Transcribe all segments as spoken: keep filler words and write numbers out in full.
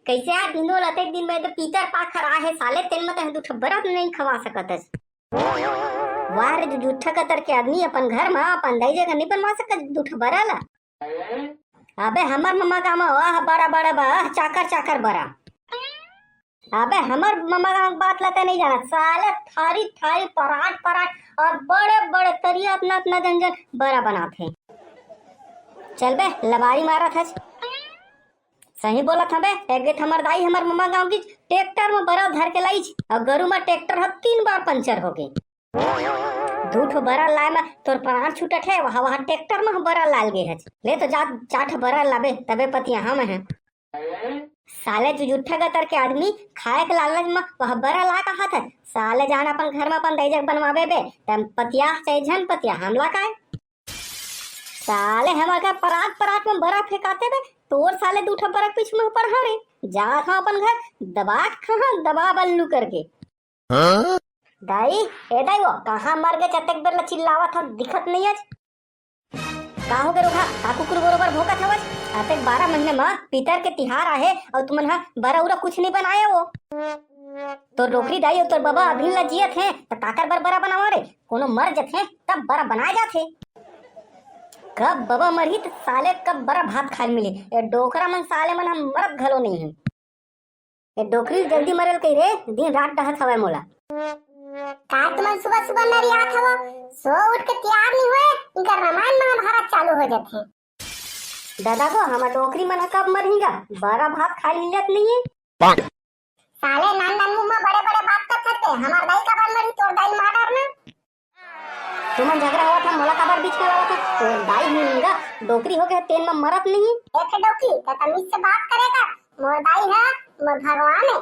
कइसे यार भिंदोल, अतेक दिन में तो पीतर पाखर आहे साले, तेन में तैं दू ठो बरा नइ खवा सकत हस। वाह रे, जुजुट्ठा कतर के आदमी, अपन घर में अपन दाई जगह नइ बनवा सकत दू ठो बरा ला। अबे हमर ममा गाँव में वाह बड़ा बड़ा बा, चाकर चाकर बरा। अबे हमर ममा गाँव के बात ला तैं नइ जानत साले, थारी थारी परात परात अउ बड़े बड़े तरिया अतना अतना जन जन बरा बनाथे। चल बे, लबारी मारत हस। सही बोलत हँव बे, एक दिन हमर दाई हमर ममा गाँव गिस, ट्रैक्टर में बरा धर के लाइस अउ गरू में ट्रैक्टर ह तीन बार पंचर होगे। दू ठो बरा लाए में तोर प्राण छूटत हे, वहाँ वहाँ ट्रैक्टर में बरा लाल गे हस। ले तो जा, चार ठो बरा लाबे तबे पतियाहूँ मैं ह। साले जुजुट्ठा गतर के आदमी, खाए के लालच में वह बरा ला कहत हे। साले जान अपन घर में अपन दाई जगह बनवाबे बे, तैं पतियाह चाहे झन पतियाह, हमला काय? साले हमर घर परात परात में बरा फेंकाथे बे, तोर साले दू ठो बरा के पीछू में पड़हा रे। जात हँव अपन घर, दबा के खाहूँ, दबा बल्लू करके। हाँ? दाई, ए दाई वो, कहाँ मर गेस, अतेक बेर ले चिल्लावत हँव, दिखत नइ हस। का होगे रोगहा, का कुकुर बरोबर भोंकत हवस? अतेक बारह महीना में पीतर के तिहार आहे अउ तुमन ह बरा उरा कुछ नइ बनाए हो। तोर डोकरी दाई अउ तोर बबा अभिन ला जियत हे, त काकर बर बरा बनावा रे? कोनो मर जथे तब बरा बनाए जाथे। कब बबा मरही त साले कब बरा भात खाए मिलही। ए डोकरा मन साले मन ह मरत घलो नइ हे। ए डोकरी जल्दी मरे ल कही रे, दिन रात डहत हवय मोला। का तुमन सुबह सुबह नरियात हवव? सो उठ के तियार नइ होए, इनकर रामायण महाभारत चालू हो जथे। दादा गो, हमर डोकरी मन ह कब मरही गा? बरा भात खाए ल मिलत नइ हे। साले नान नान मुंह म बड़े बड़े बात करत हस बे। हमर दाई काबर मरही, तोर दाई मार डारना। तुमन झगरा होवत हव, मोला काबर बीच में लावत हव? तोर दाई ह निंगा डोकरी होगे हे, तेन म मरत नइ हे। ए थे डोकरी, त तमीज से बात करे कर। मोर दाई ह मोर भगवान हे।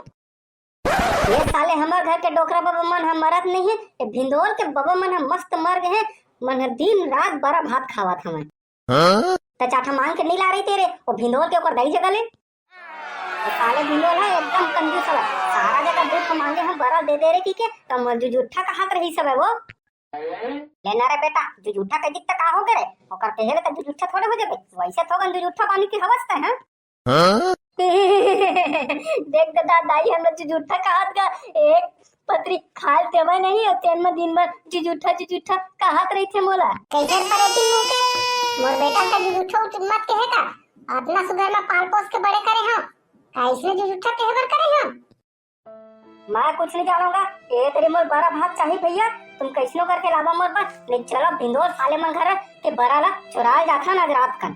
ये साले हमर घर के डोकरा बबा मन ह मरत नइ हे, ये भिंदोल के बबा मन ह मस्त मर गे हे, मन ह दिन रात बरा भात खावत हवय। हाँ? त चार ठा मांग के नइ ला रहिते रे, ओ भिंदोल के ओकर दाई जगह ले। ए साले भिंदोल ह एकदम कंजूस हवय, सारा जगह दू ठा मांगे हंव बरा दे दे रे कहिके, त मोला जुजुट्ठा कहत रहिस हवय वो। ले ना रे बेटा, जुजुट्ठा कहि दिस त का होगे रे, ओकर कहे ले त जुजुट्ठा थोड़े हो जाबे, वइसे थोकन जुजुट्ठा बानी के हवस तैं, हाँ? हाँ? देख ददा, दाई हमला जुजुट्ठा कहत गा, एक पतरी खाए ल देवय नहीं, अउ तेन म दिन भर जुजुट्ठा जुजुट्ठा कहत रहिथे मोला। कइसे परेती मुंह के? मोर बेटा के जुजुट्ठा उजुट्ठा मत कहे का? अतना सुघर म पाल पोस के बड़े करे हंव, कइसने जुजुट्ठा कहे बर करे हंव? मैं कुछ नहीं जानूंगा। ए तेरी मोर बरा भात चाही भैया, तुम कइसनो करके लावा मोर बर, नहीं चलो भिंदोल साले मन घर के बरा ला चुराए जाथन आज रात कन।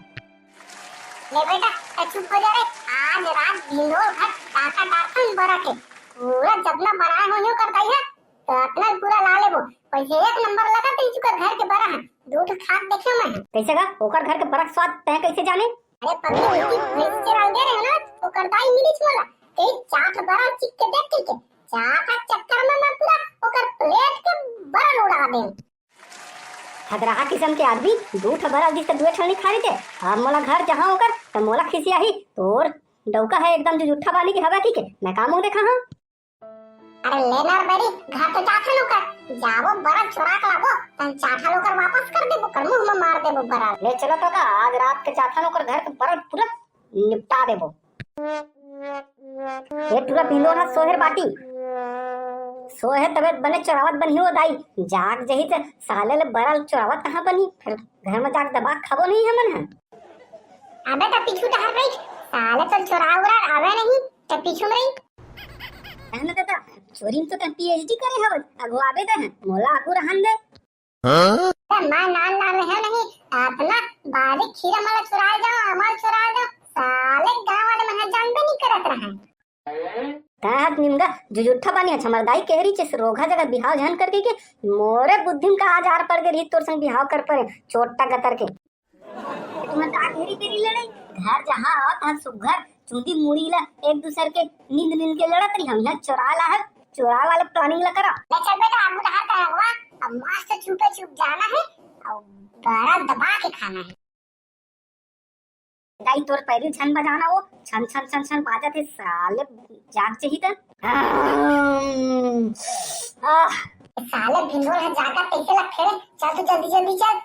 ले बेटा, तैं चुप हो जा रे। आज रात भिंदोल घर डाका डारथन बरा के। पूरा जतना बनाए होही ओकर दाई ह, त अतना पूरा ला लेबो। वइसे एक नंबर लगत हे इचुकर घर के बरा ह। दू ठो खा के देखेंव मैं। कइसे गा? ओकर घर के बरा के स्वाद तैं कइसे जाने? अरे पगली, भैंस चराए गे रहेंव ना, ओकर दाई मिलिस मोला। कहिस चार ठो बरा चिख के देख कहिके। चार ठा चक्कर में मैं पूरा ओकर प्लेट के बरा उड़ा देंव। हगराहा किसम के आदमी, दू ठा बरा दिस त दुए ठा नइ खा रहिते। अब मोला घर जाहूं ओकर, त मोला खिसियाही। तोर डउका ह एकदम जुजुट्ठा बानी के हवय कहिके, मैं का मुंह देखाहूं? अरे ले ना रे बरी, घर तो जाथन ओकर, जाबो बरा चोरा के लाबो, तहन चार ठा ओकर वापस कर देबो, ओकर मुंह में मार देबो बरा। ले चलो तो का, आज रात के जाथन ओकर घर के बरा पूरा निपटा देबो। ए टूरा भिंदोल ह सोहे बाटी। सोहे तबे बने चोरावत बनही ओ दाई। जाग जही त साले ले बरा चोरावत कहाँ बनही? फेर घर म जाके दबा के खाबो नहीं हमन ह। अबे त पीछू डहर बइठ। साले तो चोरा उरा आवे नहीं, त पीछू में रही। कहना दादा, चोरी में तो तैं पीएचडी करे हवस, आगू आबे दे, मोला आगू रहन दे। हाँ? त मैं नान नान रहे नहीं, अतना बारीक खीरा मला चुराए जाओ, अमल चुराए जाओ, साले गांव वाले मन ह जानबे नहीं करत रहे। तैं ह निमगा जुजुट्ठा बानी ह, हमर दाई कहे रहिस रोगहा जगह बिहाव झन करके के, मोरे बुद्धि म का आज आर पड़ गे रहिस तोर संग बिहाव कर परे, चोट्टा गतर के। तुमन का घेरी घेरी लड़ई? घर जहाँ आओ तहाँ सुग्घर चुंदी मुड़ी ला एक दूसर के नींद नींद के लड़त रही, हम यहाँ चोरा ला है, चोरा वाला प्लानिंग ला करा। ले चल बेटा, आगू डहार का अगवा, अब मस्त छुपे छुप जाना है और बड़ा दबा के खाना है। दाई तोर पैरी झन बजाना वो, छन छन छन छन बाजत है, साले जाग चाहिए त। आह, साले भिंडोल है जागा कैसे लगथे रे? चल तो जल्दी जल्दी चल।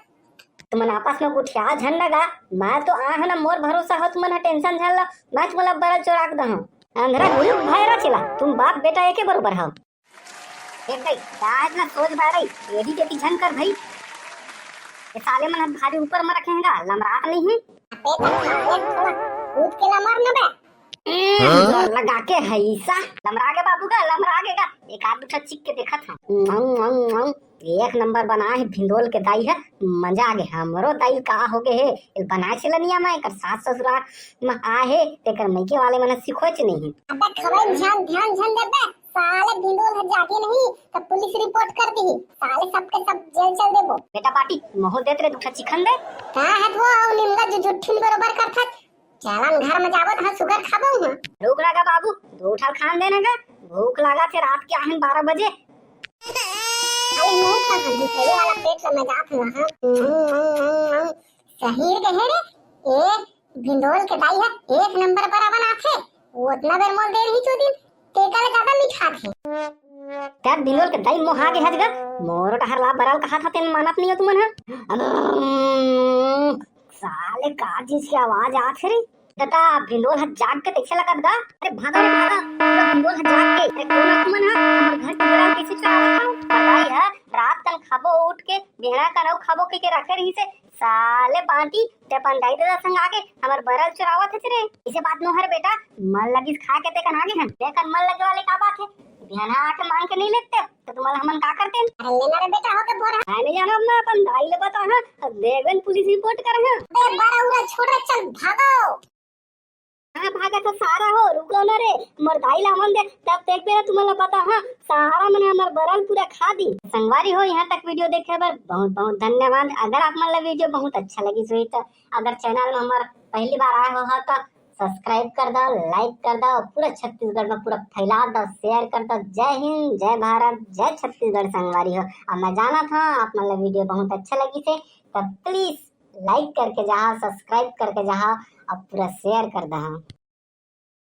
तुमन आपस में गुठिया झन लगा, मैं तो आए हंव ना, मोर भरोसा हो तुमन ह, टेंशन झन ला, मैं तुमन ला बरा चोरा के दहूं। अंधरा गुरु भैरा चेला, तुम बाप बेटा एके बरोबर हव। देख भाई, का इतना सोच भाई, एदी तेदी झन कर भाई। ये साले मन भारी ऊपर में रखे हैं गा, लमरात नहीं है। अबे तो साले थोड़ा कूद के लमर न बे। ए, जोर लगा के हैसा। लमरा गे बाबू का, लमरा गे का। एक आध दूठा चिख के देखत हूँ। नम, नम, नम। एक नंबर बनाए हे भिंडोल के दाई हे, मजा आ गे। हमरो दाई का हो गे हे, एल बनाए चलनिया में, एकर सास ससुराल में आए हे, तेकर मइके वाले मन सिखोच नहीं। अबे खबई ध्यान, ध्यान झन देबे, साले भिंडोल ह जागे नहीं, त पुलिस रिपोर्ट कर दिही, साले सबके सब जेल चल देबो। बेटा पार्टी, मोहो देत रे दूठा चिखन दे। का है वो, अउ निमला जो जुट्ठिन बरोबर करथस, चलन घर में जाबो त सुगर खाबो हूँ। रुक ना गा बाबू, दो उठा खान देना गा, भूख लागा थे रात के आहन बारह बजे। अरे मुंह पर दूसरे वाला पेट में जात हुआ, हाँ। सही कहे रे, ए भिंडोल के दाई ह एक नंबर बरा बनाथे, वो उतना बेर मोल दे रही चोदिन, तेका ले ज्यादा मिठाथे। तब भिंडोल के दाई मोहा गे हस गा, मोरो डहर ला बरल कहा था, तेन मानत नहीं हो तुमन ह। अम्म, साले का चीज की आवाज आत हे रे? बेटा, भिंडोल ह जाग के तइसे लगत गा? अरे भागा रे भागा, पूरा भिंडोल ह जाग के। अरे कौन आदमी मन ह हमर घर के बराल कैसे चलावत हव? बताई ह, रात कन खाबो उठ के, बेहड़ा कन अउ खाबो कह के रखे रहिस हे। साले बांटी, ते अपन दाई ददा संग आके हमर बराल चुरावत हस रे। इसे बात नो हर बेटा, मन लगिस खा के ते कन आगे हन। ते कन मन लगे वाले का बात हे? बिहान आके मांग के नहीं लेते, त तुम्हारा हमन का करते? अरे लेना रे बेटा, हो के बोरा। मैं नहीं जानब ना, अपन दाई ले बता, हाँ। अब देखबेन पुलिस रिपोर्ट कर, हाँ। बे बड़ा उड़ा छोड़ रे, चल भागो। हाँ, भागा तो सारा हो, रुको ना रे, मोर दाई ला हमन दे, तब देखबे ना तुम्हारा बता, हाँ। सारा मन हमर बरल पूरा खा दी। संगवारी हो, यहाँ तक वीडियो देखे बर बहुत बहुत धन्यवाद। अगर आप मन ला वीडियो बहुत अच्छा लगिस होही त, अगर चैनल में हमर पहली बार आए हो, हाँ, त सब्सक्राइब कर दव, लाइक कर दव, पूरा छत्तीसगढ़ में पूरा फैला दव, शेयर कर दव। जय हिंद, जय भारत, जय छत्तीसगढ़ संगवारी हो। अब मैं जानत हूँ आप मन ला वीडियो बहुत अच्छा लगिस हे, तब प्लीज लाइक करके जाहा, सब्सक्राइब करके जाहा, अब पूरा शेयर कर दहा।